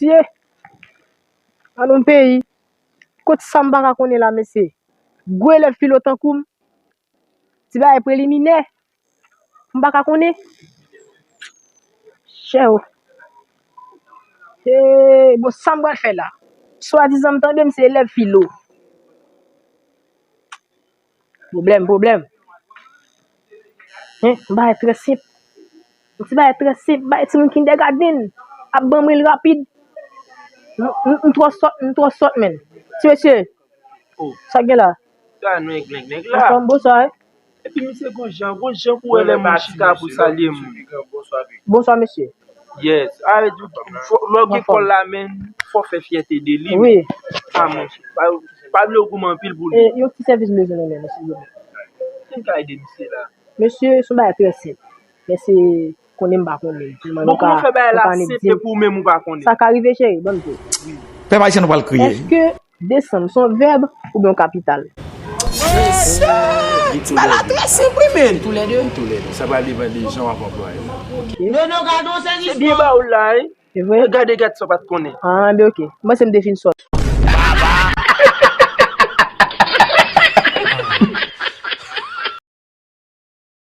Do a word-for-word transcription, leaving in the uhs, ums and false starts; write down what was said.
mesye. An nou peyi. Kot sa m pa ka konnen la, mesye? Gwo elèv filo tankou m. Ti bagay preliminè. M pa ka konnen. Chè o. Hey, bon, sa m pral fè la? Swadizan m tande m se elèv filo. Pwoblèm, pwoblèm. Hen, yon bagay trè senp. Yon ti bagay trè senp, bagay timoun kindergarten ap ban mwen l rapid. M, m, m twò sòt, m twò sòt, menn. Ti mesye, Oh, sa k gen la? Sa nèg nèg nèg la. Anfòm, bonswa, wi. Epi misye gon jan, gon jan pou wè lè moun chita pou salye moun. Bonswa, mesye. Yes. A vle di, fò- lè w gen kòl la, men fò fè fyète de li. Wi. A monchè. Pa, pa vle w goumen anpil pou E, li. Yon ti sèvis m bezwen nan men mesye. Ki ka ede misye la? Mesye, se yon bagay trè senp. Men se konnen m pa konnen. Sèlman Bon, nou ka, kòman fè bagay nou la ka annik senp di m. Epi w menm ou pa konnen? Sa ka rive, cheri, ban m di w. Pèp ayisyen nou pral kriye. Èske desann se yon vèb oubyen yon kapital? Bagay la trè senp wi, men. Tou lè de. Sa pral depann de jan w ap anplwaye l. Non, non, gade yon sèl Se byen ba ou la, wi. Se vre? Gade, gade sa w pa t konnen. Ah, ben ok. Mwen se m te fin sòt.